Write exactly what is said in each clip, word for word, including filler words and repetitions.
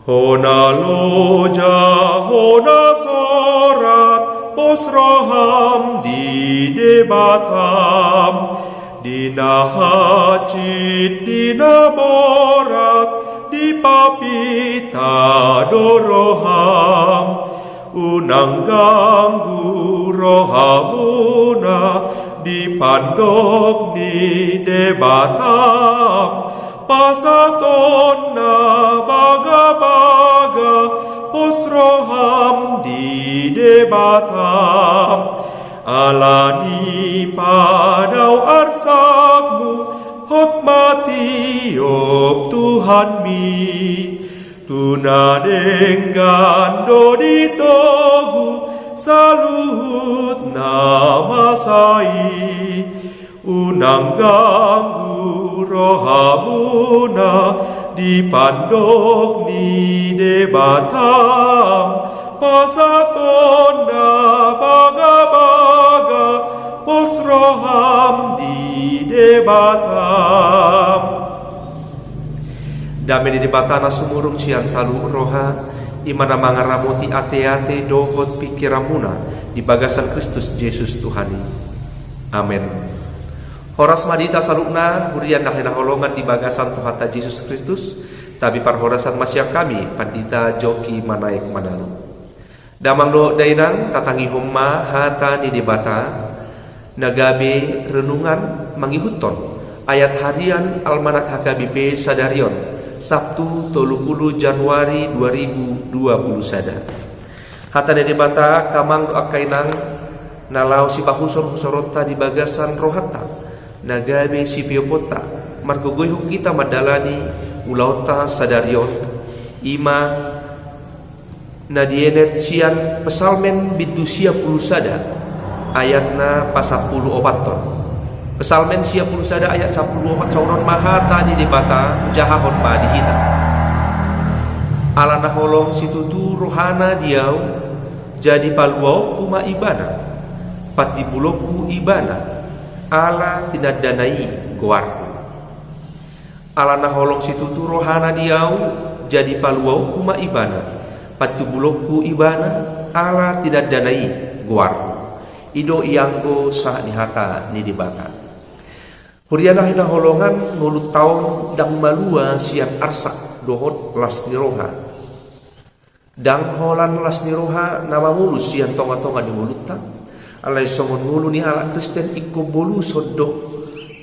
Ho na loja, ho na sorat, pos roham di Debatam, di na hansit, di na borat, dipapinta do roham. Unang ganggu rohamuna di pandok ni Debatam, pasahaton na bagabaga, pos roham di Debatam. Alani padao arsakmu, hot ma tiop Tuhanmi. Tu na denggan do ditogu saluhut na masa i. Unang ganggu rohamuna di pandok ni Debatam, pasahaton na bagabaga, pos roham di Debatam. Dame ni Debata na sumurung sian saluhut roha, i ma na mangaramoti ateate dohot pingkiranmuna di bagasan Kristus Jesus Tuhan i. Amen. Horas ma di hita saluhutna, huria na hinaholongan di bagasan Tuhanta Jesus Kristus, tabi parhorasan ma sian hami, Pandita Joki Manaek Manalu. Damang dohot dainang, tatangihon ma hata ni Debata, na gabe renungan mangihuthon ayat harian Almanak H K B P sadari on, Sabtu tolu pulu Januari dua ribu dua pulu sada. Hata ni Debata, angka amang dohot angka inang, na laho sipahusorhusoronta di bagasan rohanta, na gabe sipioponta, margogoihon hita mandalani ulaonta sadari on, i ma na dienet sian Psalmen bindu sia pulu sada, ayatna pasampulu opathon. Psalmen sia pulu sada ayat sampulu opat, songon on ma hata ni Debata, hujahahon ma di hita. Ala na holong situtu rohana di ahu, jadi paluaonku ma ibana, patimbulonku ibana, ala tinandana i goarhu. Ala na holong situtu rohana di ahu, jadi paluaonku ma ibana, patimbulonku ibana, ala tinandana i goarhu. I do ianggo sahat ni hata ni Debata. Huria na hinaholongan, ngolunta on ndang malua sian arsak dohot las ni roha. Ndang holan las ni roha na mamolus sian tongatonga ni ngolunta, alai songon ngolu ni halak Kristen ingkon boluson do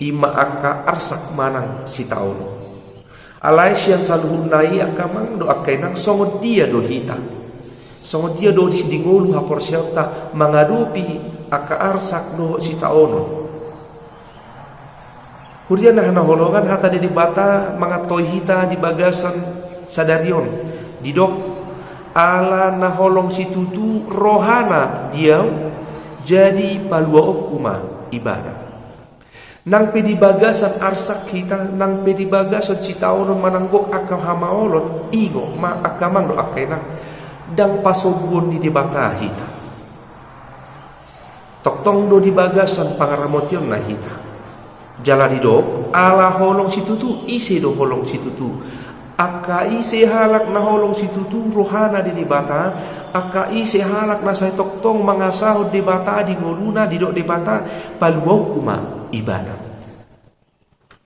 i ma angka arsak manang sitaonon. Alai sian saluhutna i, angka amang dohot angka inang, songon dia do hita? Songon dia do di, di ngolu haporseaonta mangadopi angka arsak dohot sitaonon? Huria na hinaholongan, hata ni Debata mangantoi hita di bagasan sadari on. Didok, ala na holong situtu rohana di ahu, jadi paluaonku ma ibana. Nang pe di bagasan arsak hita, nang pe di bagasan sitaonon manang gok angka hamaolon, ingot ma angka amang dohot angka inang, ndang pasombuon ni Debata hita. Tongtong do di bagasan pangaramotionna hita. Jala didok, ala holong situtu, ise do holong situtu? Angka ise halak na holong situtu rohana di Debata, angka ise halak na sai tongtong mangasahon Debata di ngoluna, didok Debata, paluaonku ma ibana.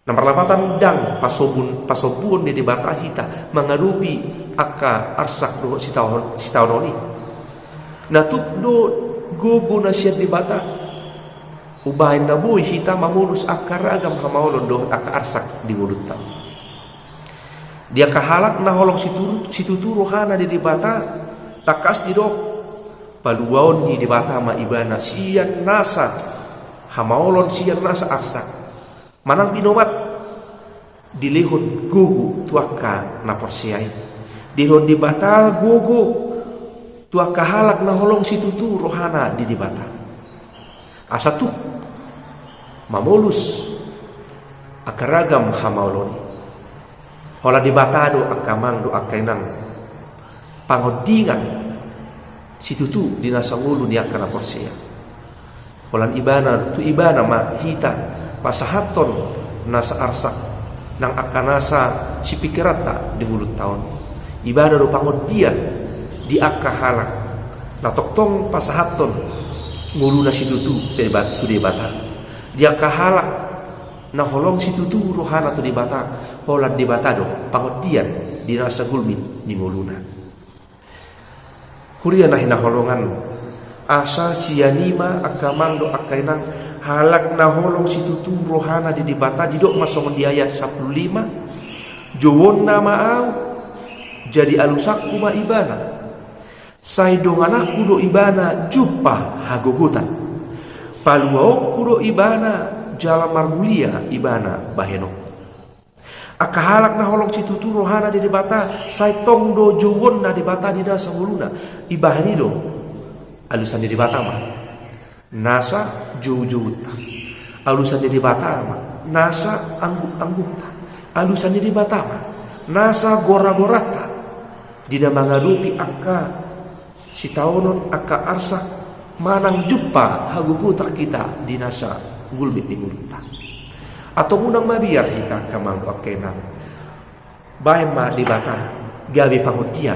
Na marlapatan, ndang pasombun-, pasombuon ni Debata hita mangadopi angka arsak dohot sitaonon, sitaonon i. Na tuk do gogo na sian Debata umbahen na boi hita mamolus angka ragam hamaolon dohot angka arsak di ngolunta. Di angka halak na holong situru-, situtu rohana di Debata, tangkas didok, paluaon ni Debata ma ibana sian nasa hamaolon, sian nasa arsak. Manang pinomat, dilehon gogo tu angka na porsea i. Dilehon Debata gogo tu angka halak na holong situtu rohana di Debata, asa tuk mamolus angka ragam hamaolon i. Holan Debata do, angka amang dohot angka inang, pangondingan situtu di nasa ngolu ni angka na porsea. Holan ibana, tu ibana ma hita pasahathon nasa arsak nang angka nasa sipingkiranta di ngolunta on. Ibana do pangondian di angka halak na tongtong pasahathon ngoluna situtu tu Debata. Di angka halak na holong situtu rohana tu Debata, holan Debata do pangondian di nasa gulmit ni ngoluna. Huria na hinaholongan, asa sian i ma angka amang dohot angka inang, halak na holong situtu rohana di Debata, didok ma songon di ayat sampulu lima: Jouonna ma ahu, jadi alusanku ma ibana. Sai dongananku do ibana jumpa hagogotan. Paluaonku do ibana jala marmulia ibana bahenonku. Angka halak na holong situtu rohana di Debata, sai tong do jouonna Debata di nasa ngoluna. Ibahen i do alusan ni Debata ma nasa joujounta. Alusan ni Debata ma nasa angguk-anggukta. Alusan ni Debata ma nasa gora-goranta di na mangadopi angka sitaonon, angka arsak, manang jumpa hagogotan hita di nasa gulmit ni ngolunta. Antong unang mabiar hita angka amang dohot angka inang, bahen ma Debata gabe pangondian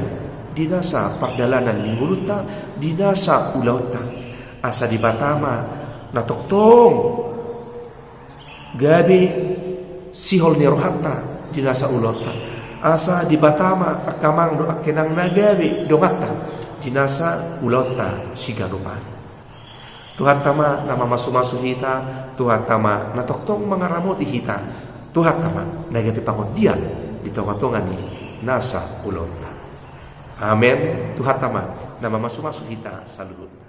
di nasa pardalanan ni ngolunta, di nasa ulaonta. Asa Debata ma na tongtong gabe sihol ni rohanta di nasa ulaonta. Asa Debata ma angka amang dohot angka inang na gabe donganta di nasa ulaonta siganup ari. Tuhanta ma na mamasumasu hita, Tuhanta ma na tongtong mangaramoti hita, Tuhanta ma na gabe pangondian di tongatonga ni nasa ulaonta. Amen. Tuhanta ma na mamasumasu hita saluhutna.